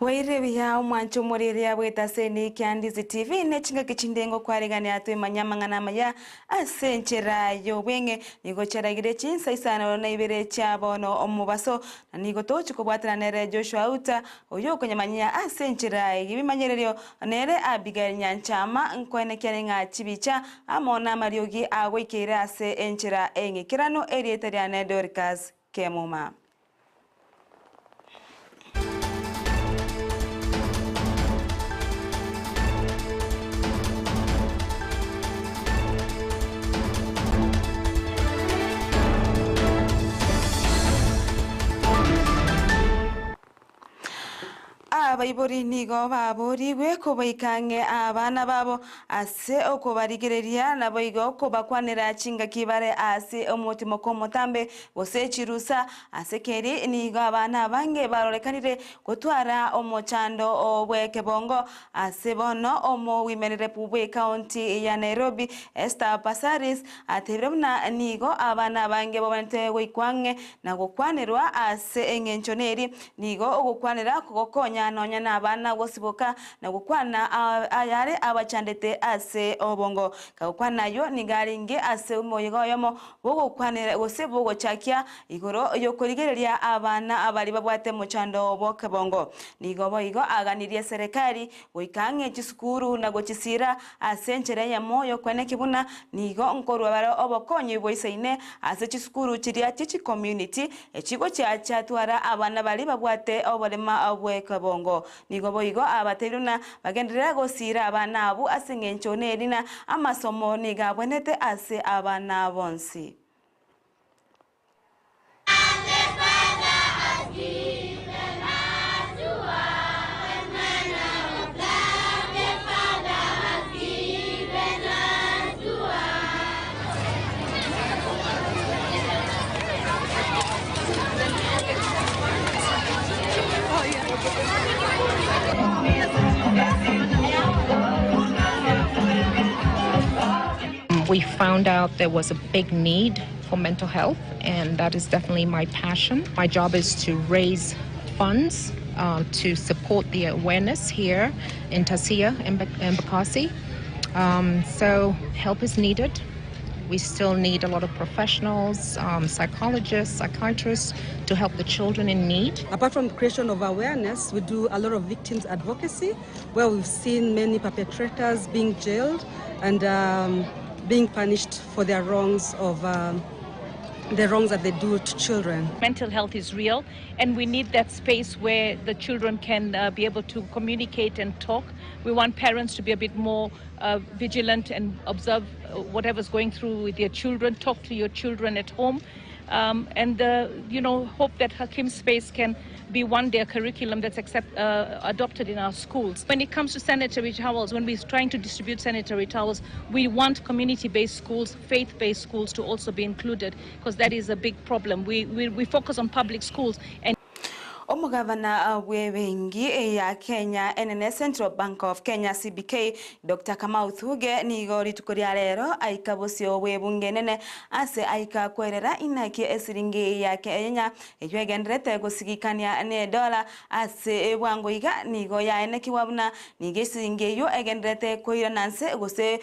Bwairire buya omwancho omoriri bwete ase Nick Ndizi TV ne chingaki chinde ngokwaregania twemanye amang'ana amaya ase enchera y'obweng'e nigo chiaragire chinsa isano na ibere chia bono omobaso na nigo tochi kobwatana nere Joshua Auta oyo okonyamanyia ase enchera y'ebimanyererio nere Abigail Nyanchama nkoenekia ng'a chibicha amo n'amariogi agoikeire ase enchera eng'ikeranu erieta riane Dorcas Kemuma. Abaibori nigo baborigwe kobaika ang'e abana babo ase okobarigereria, naboigo kobakwanera chingaki bare ase omotimoko omotambe gose chirusa. Ase keri nigo abana abange barorekanire gotwara omochando bw'ekebongo. Ase bono omowimererepu bw'ecounty ya Nairobi Esther Passaris atebire buna nigo abana abange babanete goikwa ang'e na gokwanerwa ase eng'encho neri nigo ogokwanera kogokonya nonya nabana gosiboka na gokwana ayare abachandete ase obongo. Kagokwana ayio nigo arenge ase omoyega oyomo bw'ogokwanera gose bw'ogochakia igoro y'okorigereria abana baria babwate omochando bw'okebongo. Nigo boigo aganirie eserekari goika ang'e chisukuru na gochisira ase enchera eyemo y'okwenekia buna nigo nkorwa bare obokonyi boisaine ase chisukuru chiria chie chicommunity echigochia chiatwara abana baria babwate oborema bw'ekebongo. Nigo boigo abatebirie buna bagenderere gosiira abana abwo ase engencho nerina amasomo nigo abwenerete ase abana bonsi. We found out there was a big need for mental health, and that is definitely my passion. My job is to raise funds to support the awareness here in Tassia in Embakasi. So help is needed. We still need a lot of professionals, psychologists, psychiatrists to help the children in need. Apart from the creation of awareness, we do a lot of victims advocacy, where we've seen many perpetrators being jailed and being punished for their wrongs of the wrongs that they do to children. Mental health is real, and we need that space where the children can be able to communicate and talk. We want parents to be a bit more vigilant and observe whatever's going through with their children. Talk to your children at home, and hope that Hakim Space can be one day a curriculum that's adopted in our schools. When it comes to sanitary towels, when we're trying to distribute sanitary towels, we want community-based schools, faith-based schools to also be included, because that is a big problem. We focus on public schools. And Omogavana bw'ebenki ya Kenya enene Central Bank of Kenya CBK Dr. Kamau Thuge nigo rituko ria rero aika bosio bw'ebunge enene ase aika kwerera inaki esiringi ya Kenya eyo egenderete gosigikania ne dola ase bwango iga nigo yaenekiwa buna nigo esiringi eyo egenderete koirana nse gose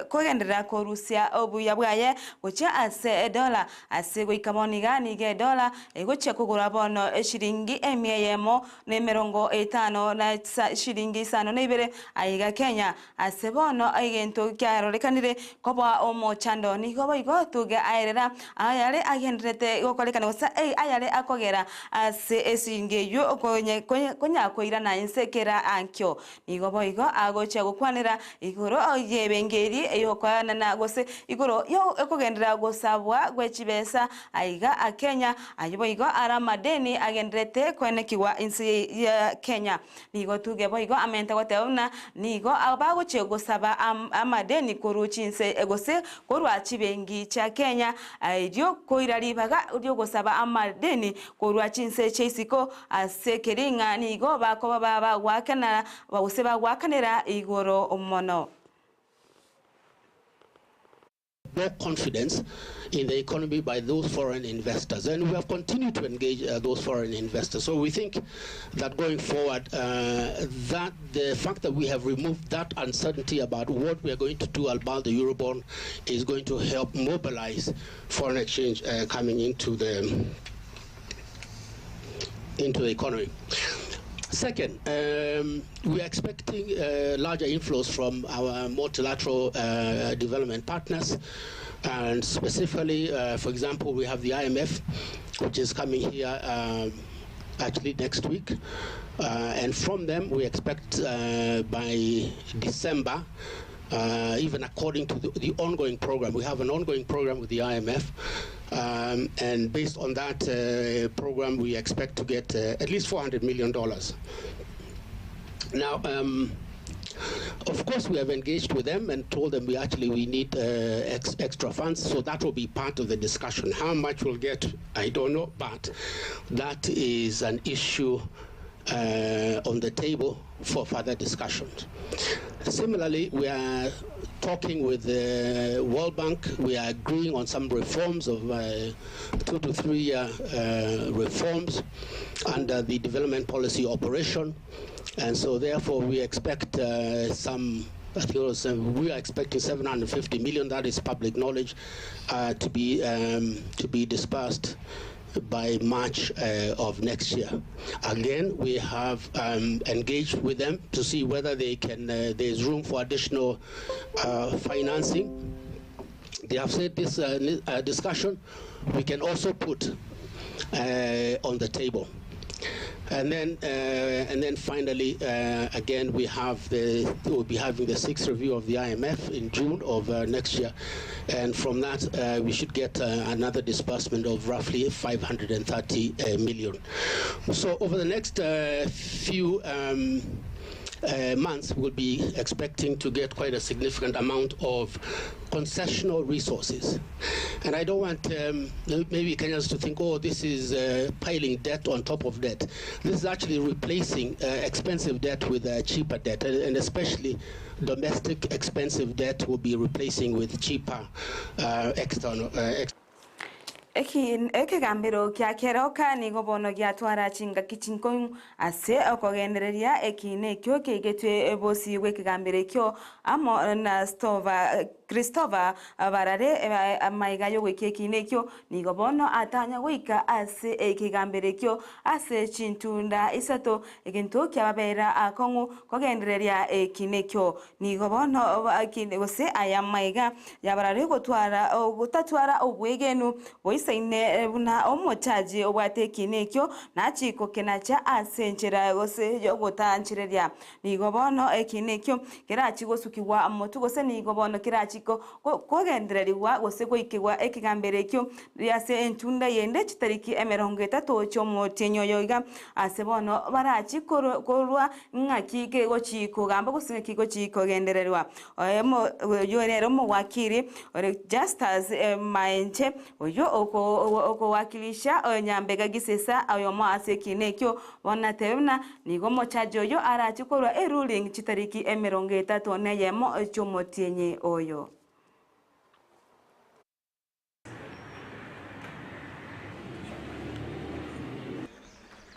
kogenderera korusia obuya bwaye gochia ase edola ase goika bono iga nigo edola egochia kogora bono eshiringi emia eyemo na emerongo etano na shiringi isano na ibere aiga Kenya ase bono egento kiarorekanire koba omochando nigo boigo Thuge aerera ayare agenderete gokorekana gose ayare akogera ase esiringi eywo konya koirana inse kera ankio nigo boigo agochia gokwanera igoro y'ebenki eri eyokoanana gose igoro ekogenderera gosabwa gwe chibesa aiga a Kenya aye boigo ara amadeni agenderete koenekiwa inse ya Kenya nigo Thuge boigo amente goteba buna nigo bagochia gosaba amadeni korwa chinse gose korwa chibenki chia Kenya erio koira ribaga riogosaba amadeni korwa chinse chia isiko ase keringa nigo bakoba bagwakana gose bagwakanera igoro mono. more confidence in the economy by those foreign investors. And we have continued to engage those foreign investors. So we think that going forward, that the fact that we have removed that uncertainty about what we are going to do about the Eurobond is going to help mobilize foreign exchange coming into the economy. Second, we are expecting larger inflows from our multilateral development partners, and specifically, for example, we have the IMF, which is coming here actually next week, and from them we expect by December, even according to the ongoing program, we have an ongoing program with the IMF, and based on that program, we expect to get at least $400 million. Now, of course, we have engaged with them and told them we need extra funds, so that will be part of the discussion. How much we'll get, I don't know, but that is an issue on the table for further discussions. Similarly, we are talking with the World Bank. We are agreeing on some reforms of 2 to 3 year reforms under the development policy operation. And so therefore we expect some, I think it was, we are expecting 750 million, that is public knowledge, to be dispersed by March of next year. Again, we have engaged with them to see whether they can. There's room for additional financing. They have said this discussion we can also put on the table. And then finally, again, we have we'll be having the sixth review of the IMF in June of next year, and from that we should get another disbursement of roughly 530 million. So over the next few months, we'll be expecting to get quite a significant amount of concessional resources. And I don't want maybe Kenyans to think, oh, this is piling debt on top of debt. This is actually replacing expensive debt with cheaper debt, and especially domestic expensive debt will be replacing with cheaper external. Ekegambero kia keroka nigo bono giatwara chingaki chinkongu ase okogendereria ekine ekio keigetwe ebosi bw'ekegambero ekio amo na Stova Christopher Barare amaiga yogoika ekine ekio nigo bono atanya goika ase ekegambero ekio ase chintunda isato egento kiababera akong'u kogendereria ekine ekio nigo bono gose aya maiga yabarare gotwara gotatwara obwegenu boisaine buna omochaji obwate ekine ekio nachiko kenacha ase enchera gose yogotanchereria nigo bono ekine ekio kerachi gosukiwa motu gose nigo bono kerachi kogendererigwa gose goikigwa ekegambero ekio ase entunda yende chitariki emerongo etato chiomotienyi oyo iga ase bono barachi korwa ng'aki kegochi kogamba gose ng'aki gochi kogendererwa oyo rero omowakiri ore Justus Maenche oyo okowakilisha Nyambega Gisesa oyomo ase ekine ekio bono atebe nigo omochaji oyo arachi korwa eruling chitariki emerongo etato na eyemo chiomotienyi oyo.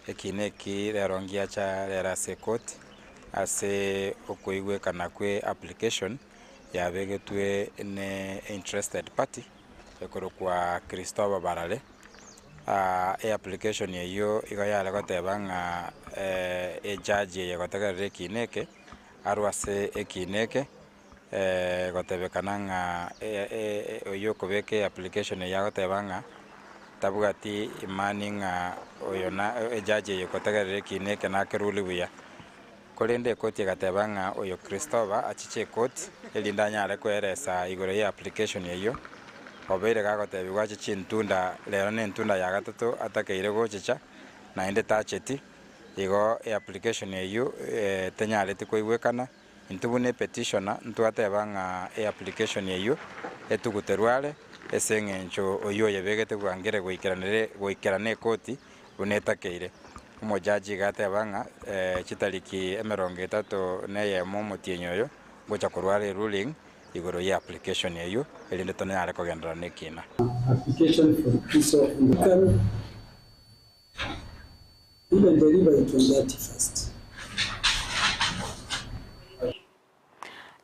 Ekine eki rero ngiacha rero ase court ase okoigwekana kwe application yabegetwe ne interested party ekorokwa Christopher Barare. E application eyo igo yare goteba ng'a ejaji eye gotegerera ekine eke arwa ase ekine eke gotebekana ng'a oyo okobeka e application eye agoteba ng'a tabwati imani ng'a oyo na ejaji eye gotegerera ekine eke nakeruli buya. Korende ekoti egateba ng'a oyo Christopher achiche ekoti erinde anyare koeresa igoro ya application eyo obeire gagotebiwa achiche entunda rero na entunda ya gatato atakeire gochicha naende tacheti igo e application eyo tenyareti koigwekana intwe buna epetitioner ntwateba ng'a e application eyo etuguterwa are ase eng'encho oyo oyebegete bwangere goikeranere goikerana ekoti buna etakeire. Omojaji iga ateba ng'a chitariki emerongo etato na eyemo omotienyi oyo gocha korwara eruling igoro ye application eywo erinde tonyare kogenderera na ekina. Application for peace of you can even deliver it on 31st.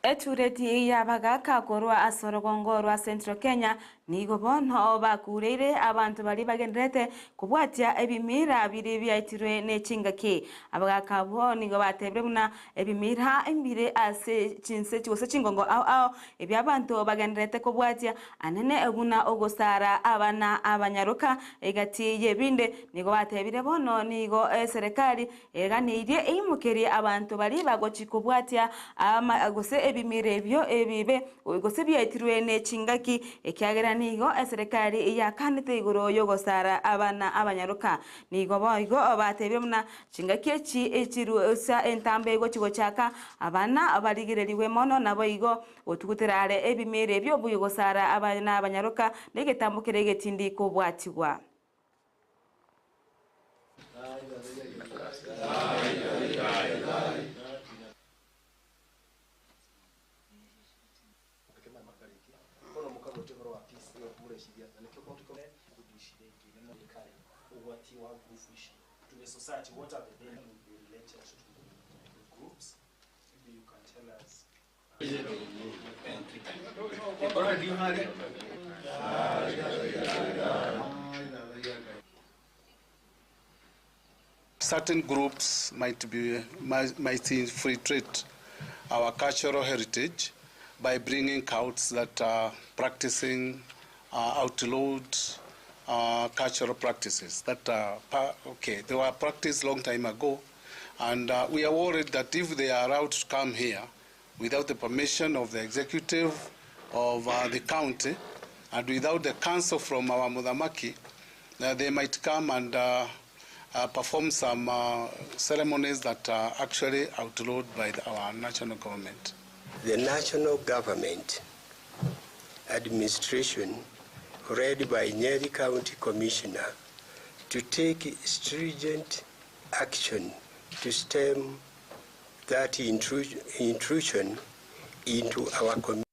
Etureti y'abagaaka korwa ase orogongo rwa Central Kenya nigo bono bakureire abanto baria bagendererete kobwatia ebimira biria biaitirwe ne chingaki. Abagaaka abwo nigo batebire buna ebimira mbire ase chinse gose chingongo ao ao ebio abanto bagendererete kobwatia anene buna ogosara abana abanyaroka egati y'ebinde. Nigo batebire bono nigo eserekari Eganeirie eimokerie abanto baria bagochia kobwatia ama gose ebimira ebio ebibe, gose biaitirwe ne chingaki, ekiagera nigo eserekari yakanete igoro y'ogosara abana abanyaroka. Nigo boigo batebire buna chingaki echi echirusa entambe egochia gochaka, abana barigererigwe mono, naboigo gotugutera are ebimira ebio bi'ogosara abana abanyaroka, na egetambo keria egetindi kobwatigwa. Certain groups might be might infiltrate our cultural heritage by bringing cults that are practicing outlawed cultural practices that are okay they were practiced long time ago and we are worried that if they are allowed to come here without the permission of the executive of the county and without the counsel from our muthamaki they might come and perform some ceremonies that are actually outlawed by our national government. The national government administration led by Nyeri County Commissioner to take stringent action to stem that intrusion into our community.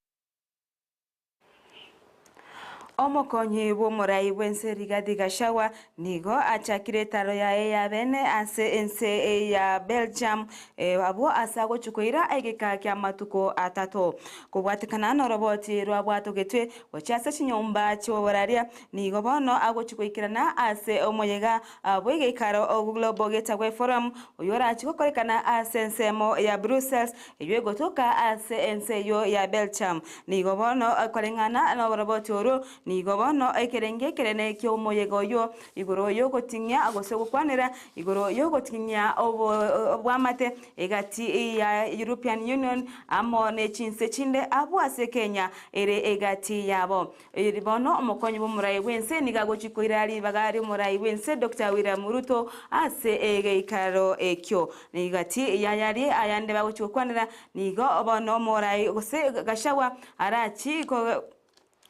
Omokonyi bw'omorai bw'ense Rigathi Gachagua nigo achakire etaro yaye ya bene ase ense ya Belgium abwo ase agochia koira egeka ki'amatuko atato. Kobwatekana noroboti rwabwatogetwe gochia ase chinyomba chi'oboraria nigo bono agochia goikerana ase omoyega bw'egeikaro o Global Gateway Forum oyio orachie gokorekana ase ensemo ya Brussels eyio egotoka ase ense eyio ya Belgium. Nigo bono koreng'ana noboroboti orwo, nigo bono ekerenge ekerene ki'omoyega oyio igoro y'ogoting'ia gose gokwanera igoro y'ogoting'ia obwamate egati ya European Union amo ne chinse chinde abwo ase Kenya ere egati yabo. Eri bono omokonyi bw'omorai bw'ense nigo agochia koira ribaga ri'omorai bw'ense Doctor William Ruto ase egeikaro ekio. Rigati y'ayaria ayande bagochia gokwanera nigo bono omorai gose Gachagua arachie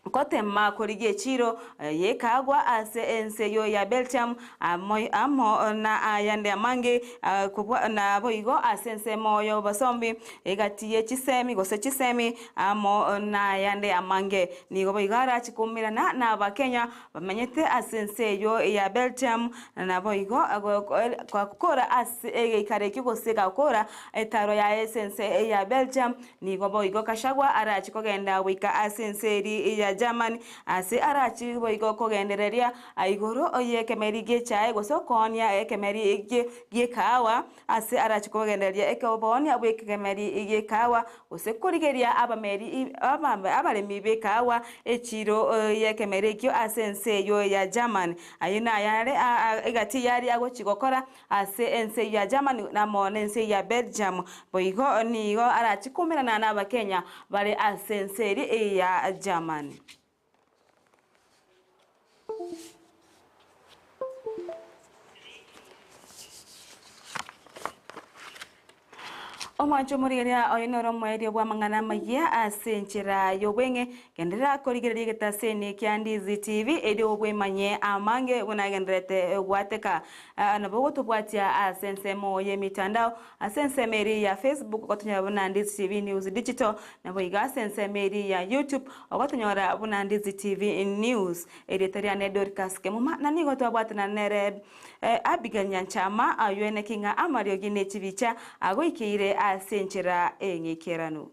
gotema korigia echiiro y'ekaagwa ase ense eyio ya Belgium amo na ayande amange naboigo ase ensemo y'obosombi egati ye chisemi gose chisemi Amo nayande amange, nigo boigo arache koumerana n'Abakenya bamenyete ase ense eyio ya Belgium, naboigo gakora ase egeikaro ekio gose gakora etaro yaye ase ense ya Belgium, nigo boigo Gachagua arache kogenda goika ase ense eria ya Germany ase arache boigo kogendereria igoro y'ekemeri gi'echae gose okoonia ekemeri gi'ekahawa. Ase arache kogendereria ekoboonia bw'ekegemeri gi'ekaawa, gose korigeria abameri abaremi b'ekaawa echiiro y'ekemeri ekio ase ense eyio ya Germany. Ayio nayare egati y'aria agochia gokora ase ense eyio ya Germany amo nense eyio ya Belgium. Boigo nigo arache koumerana n'Abakenya bare ase ense eria ya Germany. Omwancho omorigereria oyo noro omoerio bw'amang'ana amayia ase enchera y'obweng'e, genderera korigereria egetaseni kia Ndizi TV erio bwemanye amange buna agendererete gwateka. Nabo ogotobwatia ase ensemo y'emitandao, ase ensemo eria ya Facebook ogotonyora buna Ndizi TV News Digital, naboigo ase ensemo eria ya YouTube ogotonyora buna Ndizi TV News. Erieta riane Dorcas Kemuma na nigo twabwatana nere Abigail Nyanchama, ayio eneki ng'a amariogi ne chibicha agoikeire ase enchera eng'ikeranu.